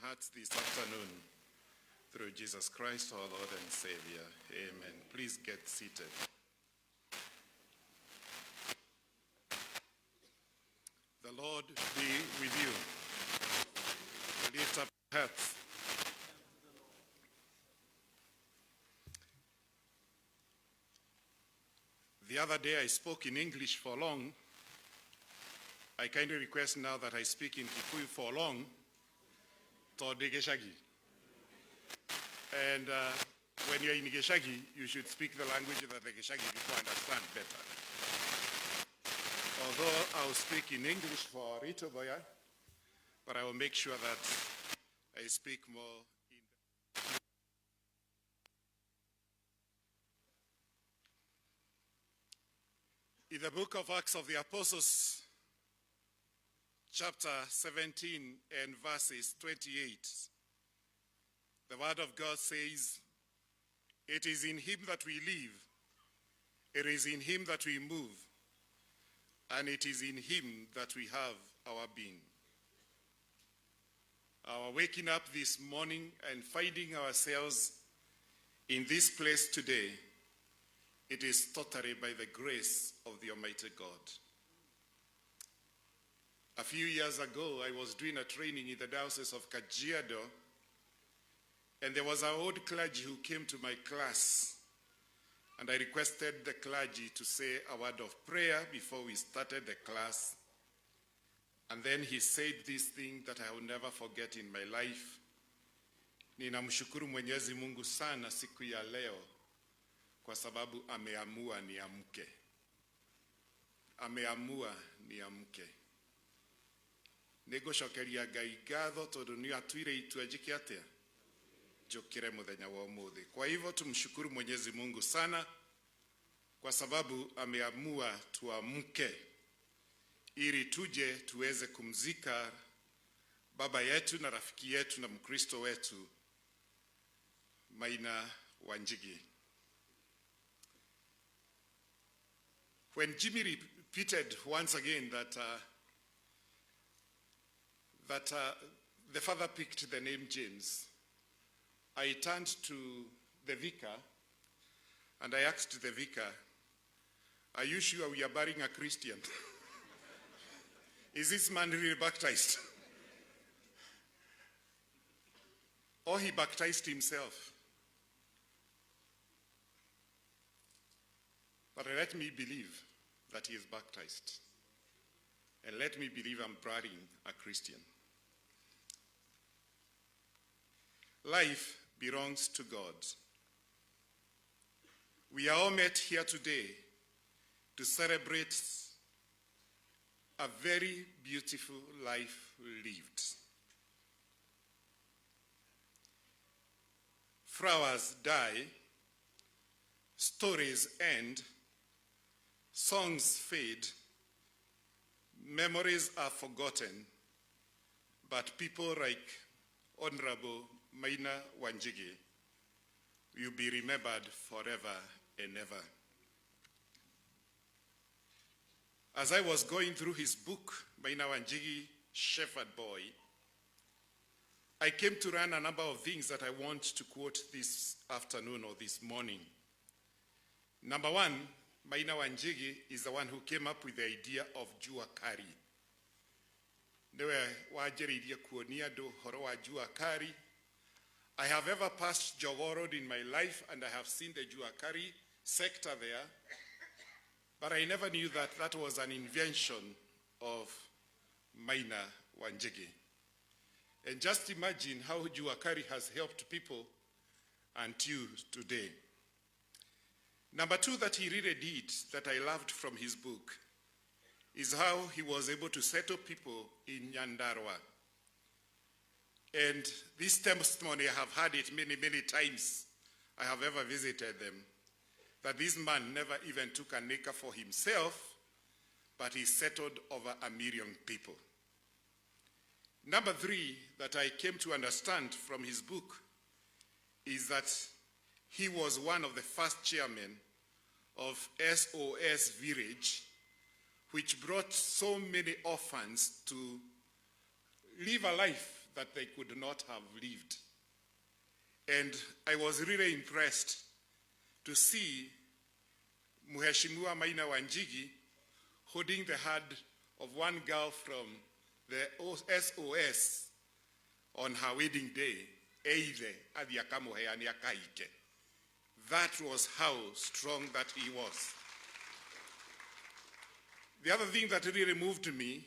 hearts this afternoon. Through Jesus Christ, our Lord and Savior. Amen. Please get seated. The Lord be with you. Lift up your hearts. The other day I spoke in English for long. I kindly request now that I speak in Kikuyu for long. Tondũ gĩcagi. And when you're in gĩcagi, you should speak the language that the gĩcagi people understand better. Although I'll speak in English for Rito Boya, but I will make sure that I speak more in the book of Acts of the Apostles, chapter 17 and verses 28, the word of God says, "It is in him that we live, it is in him that we move, and it is in him that we have our being." Our waking up this morning and finding ourselves in this place today, it is totally by the grace of the Almighty God. A few years ago, I was doing a training in the Diocese of Kajiado, and there was an old clergy who came to my class, and I requested the clergy to say a word of prayer before we started the class. And then he said this thing that I will never forget in my life. "Ninamshukuru Mwenyezi Mungu sana siku ya leo kwa sababu ameamua niamke. Ameamua niamke. Nĩngũcokeria Ngai ngatho tondũ nĩ atuire itua njĩke atĩa njũkĩre mũthenya wa ũmũthĩ." Kwa hivyo tumshukuru Mwenyezi Mungu sana kwa sababu ameamua tuamke ili tuje tuweze kumzika baba yetu na rafiki yetu na Mkristo wetu Maina Wanjigi. When Jimmy repeated once again that the father picked the name James, I turned to the vicar and I asked the vicar, "Are you sure we are burying a Christian? Is this man really baptized? Or he baptized himself?" But let me believe that he is baptized. And let me believe I'm burying a Christian. Life belongs to God. We are all met here today to celebrate a very beautiful life lived. Flowers die, stories end, songs fade, memories are forgotten, but people like Honorable Maina Wanjigi will be remembered forever and ever. As I was going through his book, Maina Wanjigi, Shepherd Boy, I came to learn a number of things that I want to quote this afternoon or this morning. Number one, Maina Wanjigi is the one who came up with the idea of Jua Kali. Niwe wanjĩrĩirie kuonia andũ ũhoro wa Jua Kali. I have ever passed Jogoo Road in my life and I have seen the Jua Kali sector there, but I never knew that that was an invention of Maina Wanjigi. And just imagine how Jua Kali has helped people until today. Number two that he really did that I loved from his book is how he was able to settle people in Nyandarua. And this testimony, I have heard it many, many times I have ever visited them, that this man never even took an acre for himself, but he settled over 1 million people. Number three that I came to understand from his book is that he was one of the first chairmen of SOS Village, which brought so many orphans to live a life that they could not have lived. And I was really impressed to see Mheshimiwa Maina Wanjigi holding the hand of one girl from the SOS on her wedding day, eithe athiĩ akamũheane akahike. That was how strong that he was. The other thing that really moved me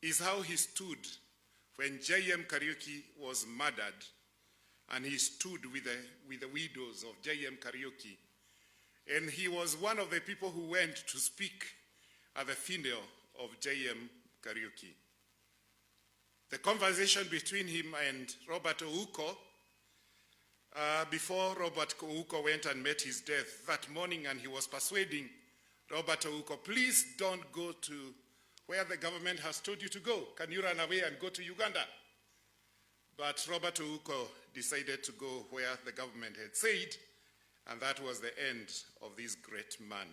is how he stood when J.M. Kariuki was murdered, and he stood with the widows of J.M. Kariuki. And he was one of the people who went to speak at the funeral of J.M. Kariuki. The conversation between him and Robert Ouko, before Robert Ouko went and met his death that morning, and he was persuading Robert Ouko, "Please don't go to where the government has told you to go. Can you run away and go to Uganda?" But Robert Ouko decided to go where the government had said, and that was the end of this great man.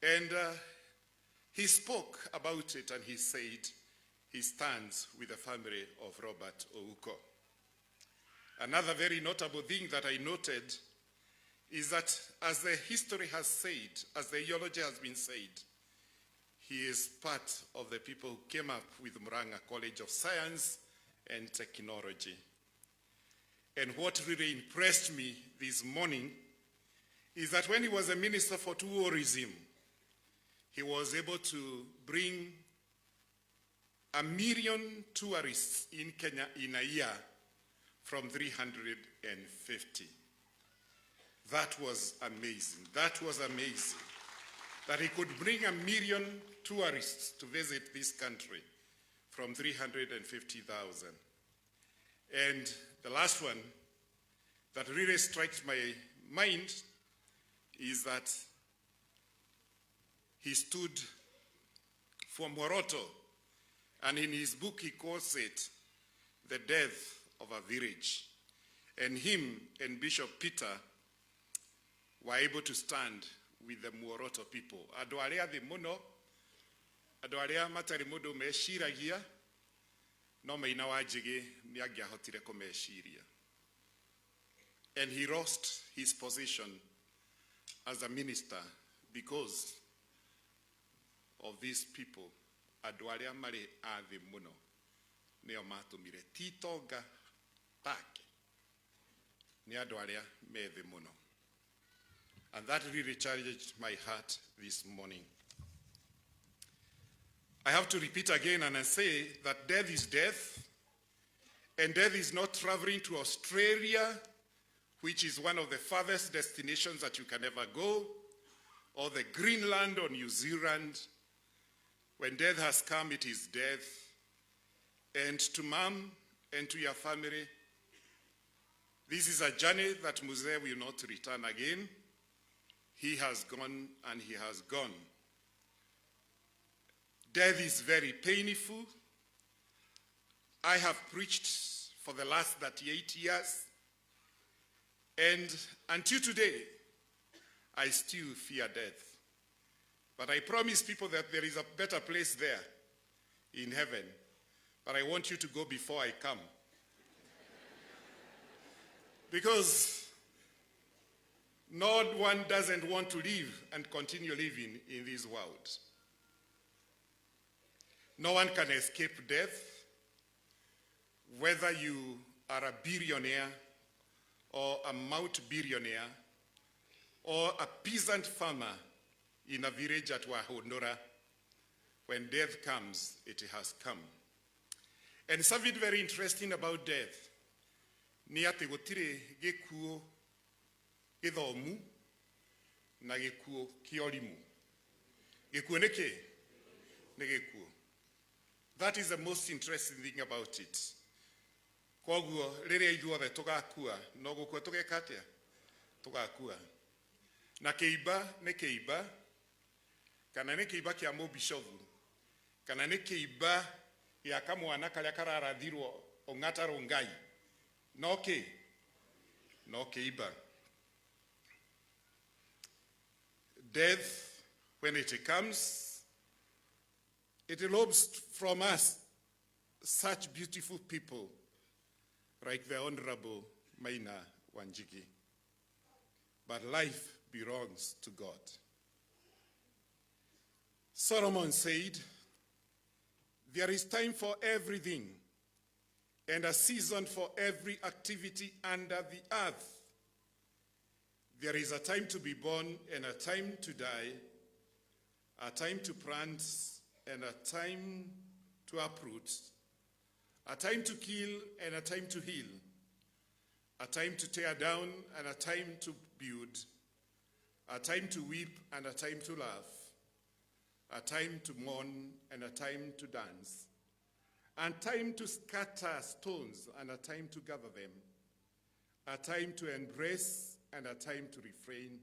And he spoke about it and he said he stands with the family of Robert Ouko. Another very notable thing that I noted is that, as the history has said, as the eulogy has been said, he is part of the people who came up with Murang'a College of Science and Technology. And what really impressed me this morning is that when he was a minister for tourism, he was able to bring 1 million tourists in Kenya in a year from 350. That was amazing. That was amazing. That he could bring 1 million tourists to visit this country from 350,000. And the last one that really strikes my mind is that he stood for Moroto, and in his book he calls it "The Death of a Village." And him and Bishop Peter were able to stand with the Muoroto people. Andũ arĩa thĩ mũno, andũ arĩa matarĩ mũndũ meciragia, no Maina Wanjigi nĩ angĩahotire kũmeciria. And he lost his position as a minister because of these people. Andũ arĩa marĩ a thĩ mũno nĩo matũmire ti tonga take nĩ andũ arĩa me thĩ mũno. And that really challenged my heart this morning. I have to repeat again and I say that death is death, and death is not traveling to Australia, which is one of the farthest destinations that you can ever go, or the Greenland or New Zealand. When death has come, it is death. And to Mom and to your family, this is a journey that Mzee will not return again. He has gone and he has gone. Death is very painful. I have preached for the last 38 years, and until today, I still fear death. But I promise people that there is a better place there in heaven. But I want you to go before I come. Because no one doesn't want to live and continue living in this world. No one can escape death, whether you are a billionaire or a multi-billionaire or a peasant farmer in a village at Wahundura. When death comes, it has come. And something very interesting about death nĩ atĩ gũtirĩ gĩkuũ gĩthomu na gĩkuũ kĩa ũrimũ. Gĩkuũ nĩ kĩ? Nĩ gĩkuũ. That is the most interesting thing about it. Koguo rĩrĩa ithuothe tũgakua, no gũkua tũgeka atĩa? Tũgakua. Na kĩimba nĩ kĩimba, kana nĩ kĩimba kĩa mũbicobu, kana nĩ kĩimba gĩa kamwana karĩa kararathirwo Ong'ata Rongai, no kĩ? No kĩimba. Death, when it comes, it robs from us such beautiful people like the Honorable Maina Wanjigi. But life belongs to God. Solomon said, "There is time for everything and a season for every activity under the earth. There is a time to be born and a time to die, a time to plant and a time to uproot, a time to kill and a time to heal, a time to tear down and a time to build, a time to weep and a time to laugh, a time to mourn and a time to dance, and time to scatter stones and a time to gather them, a time to embrace and a time to refrain,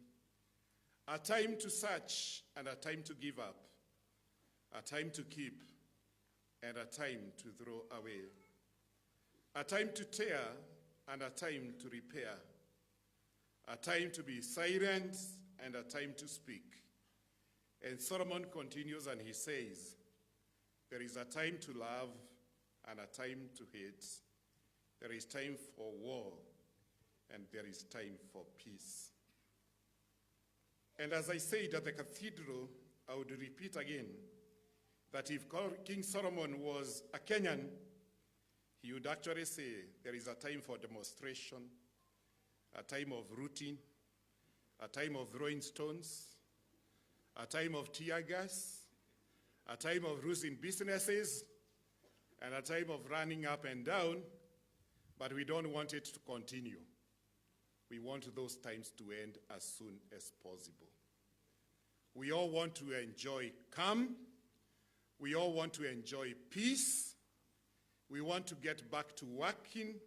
a time to search and a time to give up, a time to keep and a time to throw away, a time to tear and a time to repair, a time to be silent and a time to speak." And Solomon continues and he says, "There is a time to love and a time to hate. There is time for war and there is time for peace." And as I said at the cathedral, I would repeat again that if King Solomon was a Kenyan, he would actually say there is a time for demonstration, a time of looting, a time of throwing stones, a time of tear gas, a time of losing businesses, and a time of running up and down, but we don't want it to continue. We want those times to end as soon as possible. We all want to enjoy calm. We all want to enjoy peace. We want to get back to working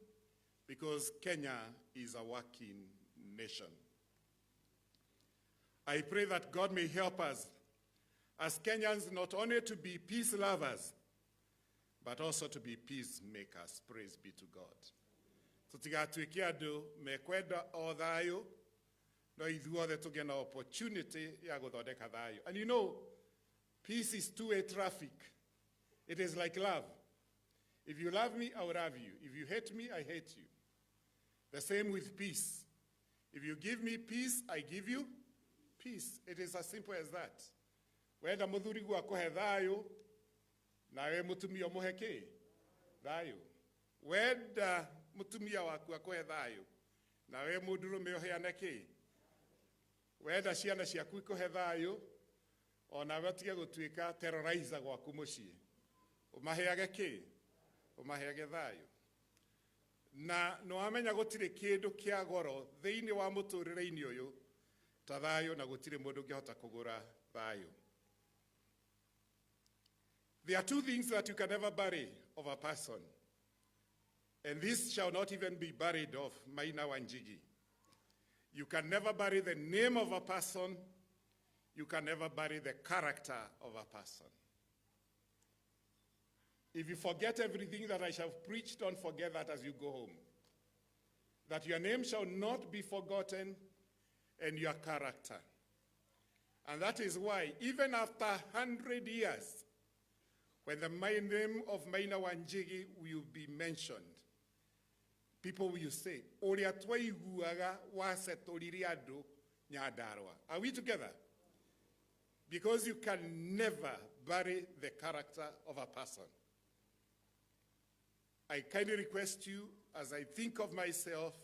because Kenya is a working nation. I pray that God may help us as Kenyans not only to be peace lovers, but also to be peacemakers. Praise be to God. Tũtigatuĩke andũ mekwenda o thayũ no ithuothe tũgĩe na opportunity ya gũthondeka thayũ. And peace is two-way traffic. It is like love. If you love me, I will love you. If you hate me, I hate you. The same with peace. If you give me peace, I give you peace. It is as simple as that. Wenda mũthuriguo akũhe thayũ, nawe mũtumia ũmũhe kĩ? Thayũ. Wenda mũtumia waku akũhe thayũ, nawe mũndũrũme ũheane kĩ? Wenda ciana ciaku ikũhe thayũ, onawe ũtige gũtuĩka terrorizer gwaku mũciĩ. Ũmaheage kĩ? Ũmaheage thayũ. Na nĩwamenya gũtirĩ kĩndũ kĩa goro thĩinĩ wa mũtũrĩre-inĩ ũyũ ta thayũ, na gũtirĩ mũndũ ũngĩhota kũgũra thayũ. There are two things that you can never bury of a person. And this shall not even be buried of Maina Wanjigi. You can never bury the name of a person. You can never bury the character of a person. If you forget everything that I shall preach, don't forget that as you go home. That your name shall not be forgotten and your character. And that is why, even after 100 years, when the name of Maina Wanjigi will be mentioned, people will say, "Ũrĩa twaiguaga wacetũrire andũ Nyandarua." Are we together? Because you can never bury the character of a person. I kindly request you, as I think of myself,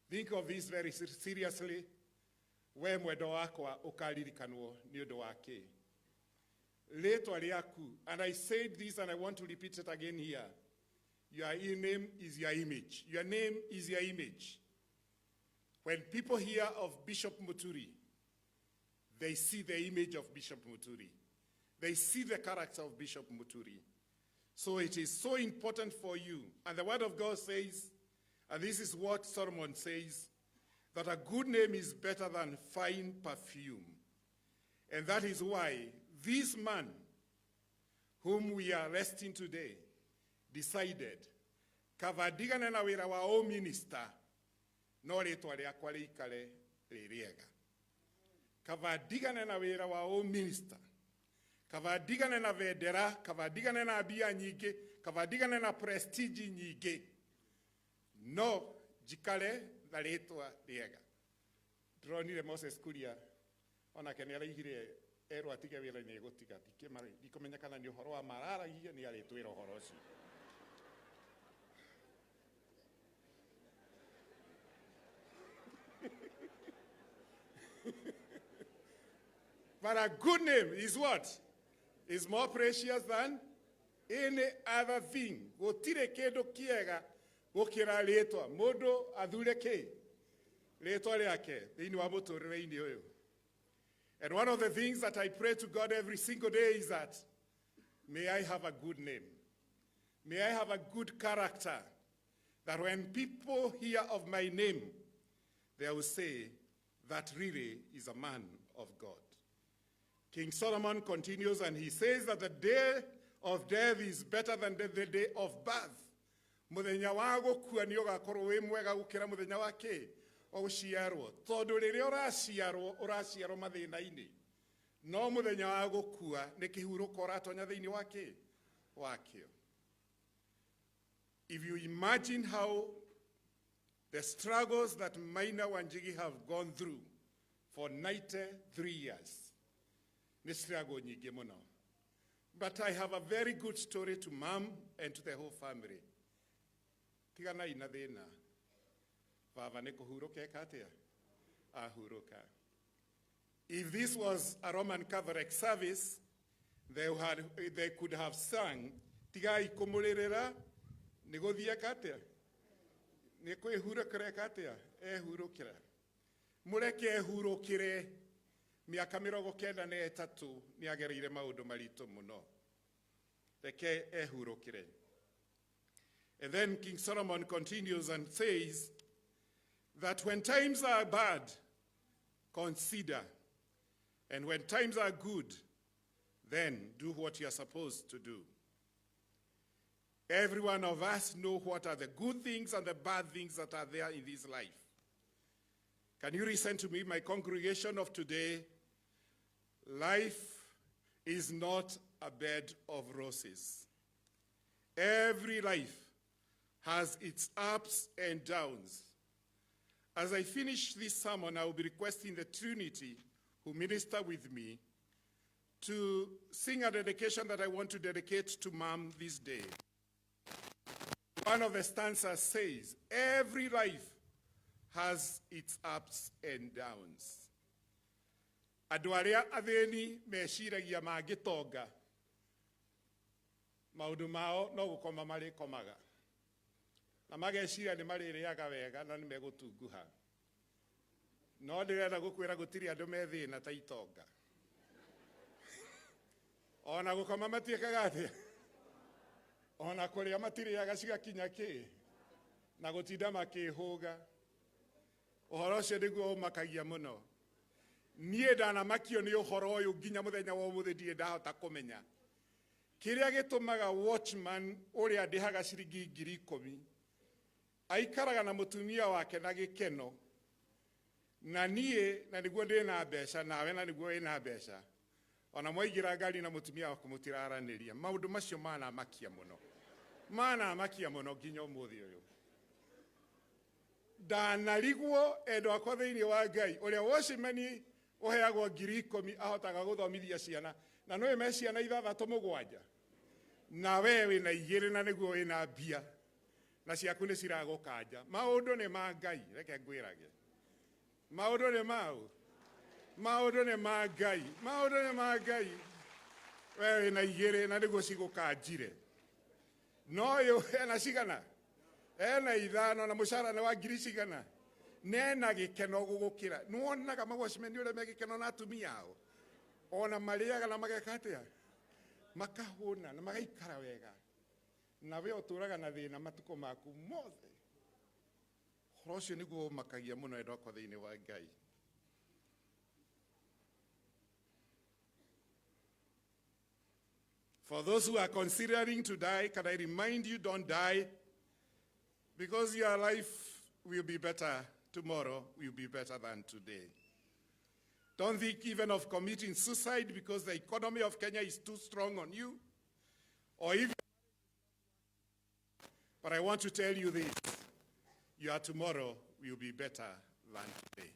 think of this very seriously. We mwendwa wakwa ũkaririkanwo nĩ ũndũ wa kĩ? Rĩtwa rĩaku, and I said this and I want to repeat it again here. Your name is your image. Your name is your image. When people hear of Bishop Muturi, they see the image of Bishop Muturi. They see the character of Bishop Muturi. So it is so important for you. And the word of God says, and this is what Solomon says, that a good name is better than fine perfume. And that is why this man, whom we are arresting today, decided, kaba ndigane na wĩra wa ũminista, no rĩtwa rĩakwa rĩikare rĩ rĩega. Kaba ndigane na wĩra wa ũminista, kaba ndigane na bendera, kaba ndigane na mbia nyingĩ, Kaba ndigane na prestige nyingĩ, no njikare na rĩtwa rĩega. Ndĩronire Moses Kuria onake nĩ araigire erwo atige wĩra nĩ egũtiga. Ndikũmenya kana nĩ ũhoro wa mararagia, nĩ arĩtwĩra ũhoro ũcio. But a good name is what? Is more precious than any other thing. Gũtirĩ kĩndũ kĩega gũkĩra rĩtwa. Mũndũ athure kĩ? Rĩtwa rĩake thĩinĩ wa mũtũrĩre-inĩ ũyũ. And one of the things that I pray to God every single day is that may I have a good name. May I have a good character, that when people hear of my name, they will say, that really is a man of God. King Solomon continues and he says that the day of death is better than the day of birth. Muthenya wa gũkua nĩ ũgakorwo wĩ mwega gũkĩra mũthenya wa kĩ? Wa gũciarwo. Tondũ rĩrĩa ũraciarwo, ũraciarwo mathĩna-inĩ. No mũthenya wa gũkua nĩ kĩhurũko ũratonya thĩinĩ wa kĩ? Wakĩo. If you imagine how the struggles that Maina Wanjigi have gone through for 93 years, nĩ struggle nyingĩ mũno. But I have a very good story to mom and to the whole family. Tiganai na thĩna. Baba nĩ kũhurũka eka atĩa? Ahurũka. If this was a Roman Catholic service, they could have sung, tigai kũmũrĩrĩra, nĩ gũthiĩ eka atĩa? Nĩ kwĩhurũkĩra eka atĩa? Ehurũkĩra. Mũreke ehurũkĩre. Mĩaka 93 nĩ agereire maũndũ maritũ mũno. Reke ehurũkĩre. And then King Solomon continues and says that when times are bad, consider. And when times are good, then do what you are supposed to do. Every one of us know what are the good things and the bad things that are there in this life. Can you listen to me, my congregation of today? Life is not a bed of roses. Every life has its ups and downs. As I finish this sermon, I will be requesting the Trinity who minister with me to sing a dedication that I want to dedicate to Mom this day. One of the stanzas says, every life has its ups and downs. Andũ arĩa athĩni meciragia mangĩtonga, maũndũ mao no gũkoma marĩkomaga. Na mageciria nĩ marĩrĩaga wega na nĩ megũtunguha. No ndĩrenda gũkwĩra gũtirĩ andũ me thĩna ta itonga. Ona gũkoma matiĩkaga atĩa? Ona kũrĩa matirĩaga cigakinya kĩ? Na gũtinda makĩhũga. Ũhoro ũcio nĩguo ũmakagia mũno. Niĩ ndanamakio nĩ ũhoro ũyũ nginya mũthenya wa ũmũthĩ ndirĩ ndahota kũmenya. Kĩrĩa gĩtũmaga watchman ũrĩa ndĩhaga ciringi 10,000 aikaraga na mũtumia wake na gĩkeno, na niĩ na nĩguo ndĩna mbeca, nawe na nĩguo wĩna mbeca, ona mwaingĩra ngari na mũtumia waku mũtiraranĩria. Maũndũ macio manamakia mũno, manamakia mũno nginya ũmũthĩ ũyũ. Ndanarigwo endwa akwa thĩinĩ wa Ngai, ũrĩa watchman ũheagwo 10,000 ahotaga gũthomithia ciana, na nĩwe me ciana ithathatũ mũgwanja, na we wĩna igĩrĩ na nĩguo wĩna mbia, na ciaku nĩ ciragũkanja. Maũndũ nĩ ma Ngai, reke ngwĩrage. Maũndũ nĩ mau? Maũndũ nĩ ma Ngai, maũndũ nĩ ma Ngai. We wĩna igĩrĩ na nĩguo cigũkanjire. No ũyũ ena cigana? Ena ithano na mũcara nĩ wa ngiri cigana? Nena gĩkeno gũgũkĩra. Nĩwonaga mawatchmen ũrĩa me gĩkeno na atumia ao? Ona marĩaga na mageka atĩa? Makahũna na magaikara wega. Na we ũtũraga na thĩna matukũ maku mothe. Ũhoro ũcio nĩguo ũmakagia mũno endwa akwa thĩinĩ wa Ngai. For those who are considering to die, can I remind you, don't die, because your life will be better tomorrow, will be better than today. Don't think even of committing suicide because the economy of Kenya is too strong on you, or if But I want to tell you this, your tomorrow will be better than today.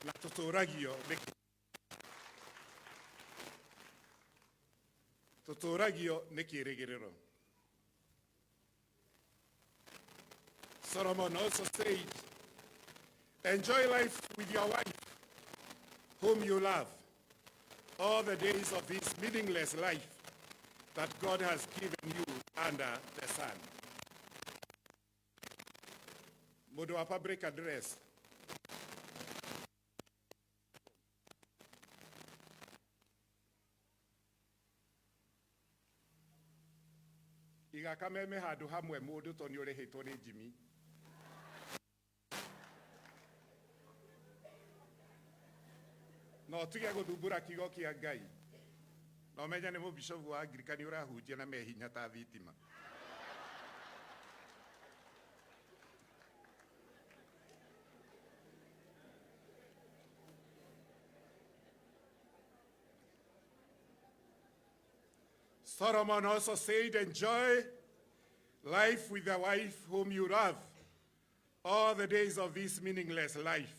Na tũtũragio nĩ tũtũragio nĩ kĩĩrĩgĩrĩro. Solomon also said, enjoy life with your wife, whom you love, all the days of this meaningless life that God has given you under the sun. Mũndũ wa public address. Iga kameme handũ hamwe mũndũ to nĩ ũrĩhĩtwo nĩ Jimmy. Na ũtige gũthumbũra kiugo kĩa Ngai. Na ũmenye nĩ mũbishobu wa Anglikani ũrahunjia na mehinya ta thitima. Solomon also said, enjoy life with the wife whom you love all the days of this meaningless life,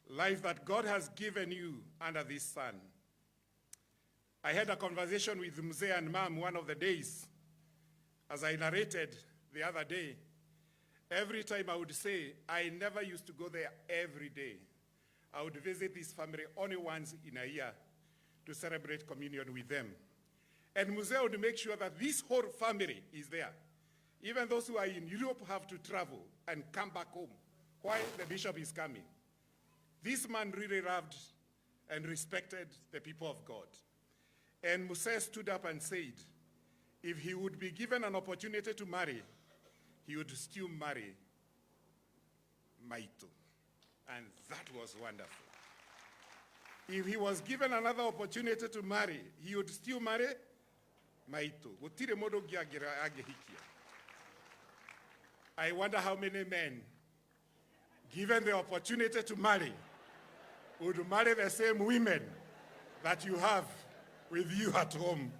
life that God has given you under this sun. I had a conversation with Mzee and Mom one of the days, as I narrated the other day. Every time I would say, I never used to go there every day. I would visit this family only once in a year to celebrate communion with them. And Mzee would make sure that this whole family is there. Even those who are in Europe have to travel and come back home while the bishop is coming. This man really loved and respected the people of God. And Mzee stood up and said, if he would be given an opportunity to marry, he would still marry Maito. And that was wonderful. If he was given another opportunity to marry, he would still marry Maito. Gũtirĩ mũndũ ũngĩ angĩhikia. I wonder how many men, given the opportunity to marry, would marry the same women that you have with you at home.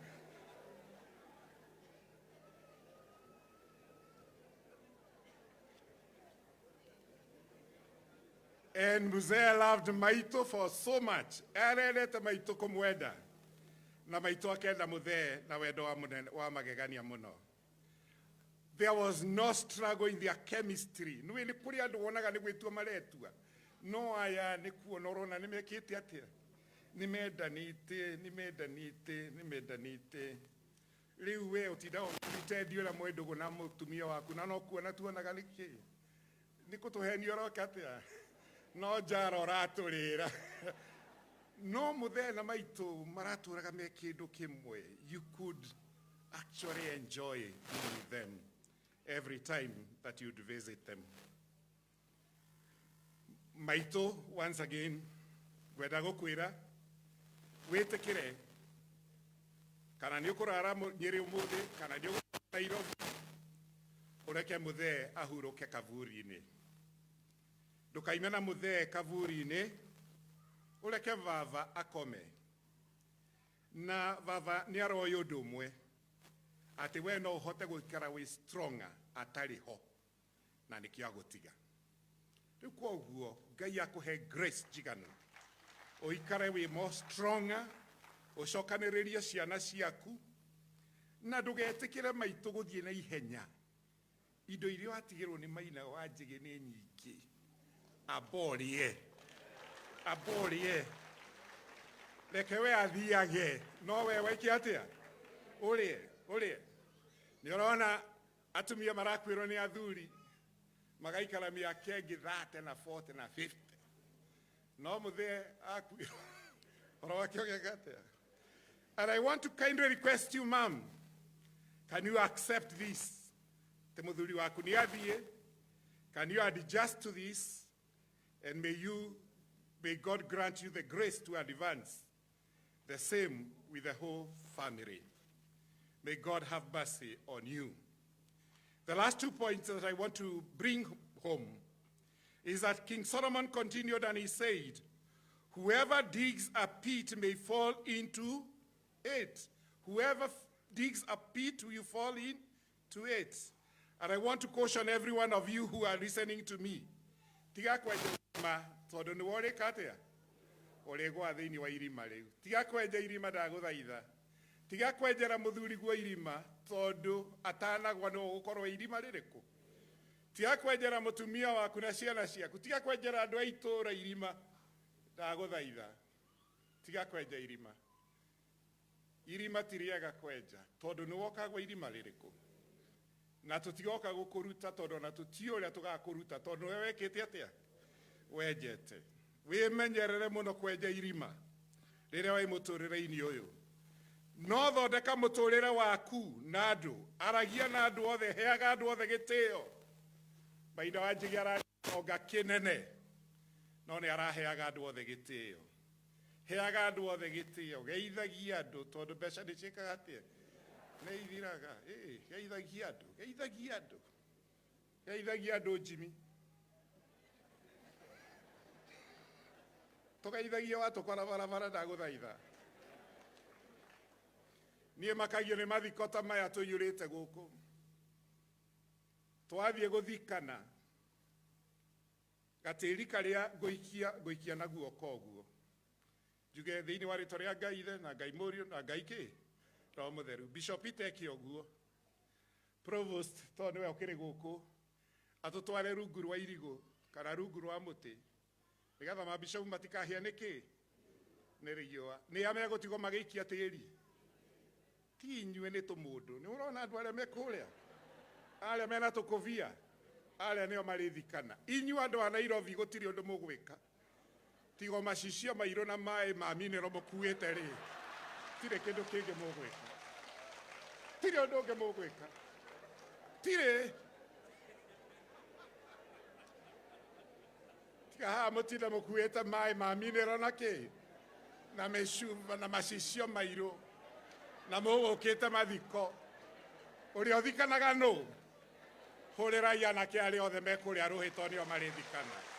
And Mzee loved Maito for so much. Arendete Maito kumwenda. Na Maito akenda muthee na wendo wa munene, wa magegania muno. There was no struggle in their chemistry. Nĩ nĩ kũrĩ andũ wonaga nĩ gwĩtua maretua. No aya nĩ kuona ũrona nĩ mekĩte atĩa. Nĩ mendanĩte, nĩ mendanĩte, nĩ mendanĩte. Rĩu we ũtindaga ũgĩtendi ũrĩa mwĩ ndũgũ na mũtumia waku na no kuona tuonaga nĩkĩ. Nĩ kũtũhenia ũroka atĩa? No njara ũratũrĩra. No mũthee na maitũ maratũraga me kĩndũ kĩmwe. You could actually enjoy being with them every time that you'd visit them. Maitũ, once again, ngwenda gũkwĩra wĩtĩkĩre kana nĩ ũkũrara Nyĩrĩ ũmũthĩ kana nĩ ũgũthiĩ Nairobi, ũreke mũthee ahurũke kaburi-inĩ. Ndũkaime na mũthee kaburi-inĩ, ũreke baba akome. Na baba nĩ aroĩ ũndũ ũmwe, atĩ we no ũhote gũikara wĩ stronger atarĩ ho, na nĩkĩo agũtiga. Rĩu koguo Ngai akũhe grace njiganu, ũikare wĩ more stronger, ũcokanĩrĩrie ciana ciaku, na ndũgetĩkĩre maitũ gũthiĩ na ihenya. Indo iria watigĩrwo nĩ maina wa Njĩgĩ nĩ nyingĩ. Amba ũrĩe, amba ũrĩe, reke we athiage, no we weke atĩa? Ũrĩe, ũrĩe. Nĩ ũrona atumia marakuĩrwo nĩ athuri magaikara mĩaka ĩngĩ 30 na 40 na 50, no mũthee akuĩrwo ũhoro wake ũgeka atĩa? And I want to kindly request you, ma'am, can you accept this? Te mũthuri waku nĩ athiĩ, can you adjust to this? And may God grant you the grace to advance the same with the whole family. May God have mercy on you. The last 2 points that I want to bring home is that King Solomon continued and he said, whoever digs a pit may fall into it. Whoever digs a pit will fall in to it. And I want to caution every one of you who are listening to me. Tiga kwenja irima tondu ni worika atia urigwa thiini wa irima riu. Tiga kwenja irima ndaguthaitha. Tiga kwenjera muthuri guo irima tondu atanagwa no gukorwo irima ririku. Tiga kwenjera mutumia waku na ciana ciaku. Tiga kwenjera andu a itura irima ndaguthaitha. Tiga kwenja irima. Irima ti rĩega kwenja tondu nĩ wokagwo irima rĩrĩkũ na tũtigoka gũkũruta tondu ona tũtiũĩ ũrĩa tũgakũruta tondu nĩwe wekĩte atĩa wenjete. Wĩmenyerere mũno kwenja irima rĩrĩa wĩ mũtũrĩre-inĩ ũyũ. No thondeka mũtũrĩre waku na andũ, aragia na andũ othe, heaga andũ othe gĩtĩo. Mahinda wa Njĩgĩ aratonga kĩnene no nĩ araheaga andũ othe gĩtĩo. Heaga andũ othe gĩtĩo, geithagia andũ tondu mbeca nĩ ciĩkaga atĩa? Nĩ ithiraga. Ĩĩ, geithagia andũ, geithagia andũ, geithagia andũ Jimmy. Tũgeithagia watũkora barabara ndagũthaitha. Niĩ makagio nĩ mathiko ta maya tũiyũrĩte gũkũ. Twathiĩ gũthikana gatĩri karĩa ngũikia ngũikia na guoko ũguo njuge thĩinĩ wa rĩtwa rĩa Ngai Ithe na Ngai Mũriũ na Ngai kĩ Roho Mũtheru. Bishop Peter eke ũguo, Provost tondũ nĩwe ũkĩrĩ gũkũ atũtware rungu rwa irigũ kana rungu rwa mũtĩ nĩgetha mabishopu matikahĩa nĩkĩ nĩ riũa. Nĩ a megũtigwo magĩikia tĩri? Ti inyuĩ, nĩ tũmũndũ. Nĩ ũrona andũ arĩa me kũrĩa arĩa mena tũkũbia arĩa nĩo marĩthikana. Inyuĩ andũ a Nairobi gũtirĩ ũndũ mũgwĩka tigo macicio mairũ na maĩ ma minero mũkuĩte rĩ, tirĩ kĩndũ kĩngĩ mũgwĩka, tirĩ ũndũ ũngĩ mũgwĩka, tirĩ tiga haha mũtinde mũkuĩte maĩ ma minero na kĩ na mĩcuba na macicio mairũ na mũgũkĩte mathiko. Ũrĩa ũthikanaga nũ? Hũrĩrai anake arĩa othe me kũrĩa rũhĩ tondũ nĩo marĩthikana.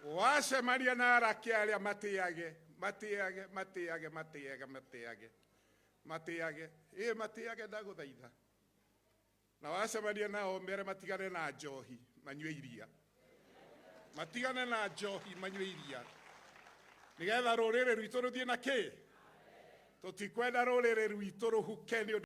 Wacemania na arake arĩa matĩage matĩage matĩage matĩage matĩage matĩage ĩ matĩage ndagũthaitha. Na wacemania nao mere matigane na njohi manyue iria, matigane na njohi manyue iria nigetha rũrĩrĩ rwitũ rũthiĩ na kĩ. Tũtikwenda rũrĩrĩ rwitũ rũhuke nĩ ũndũ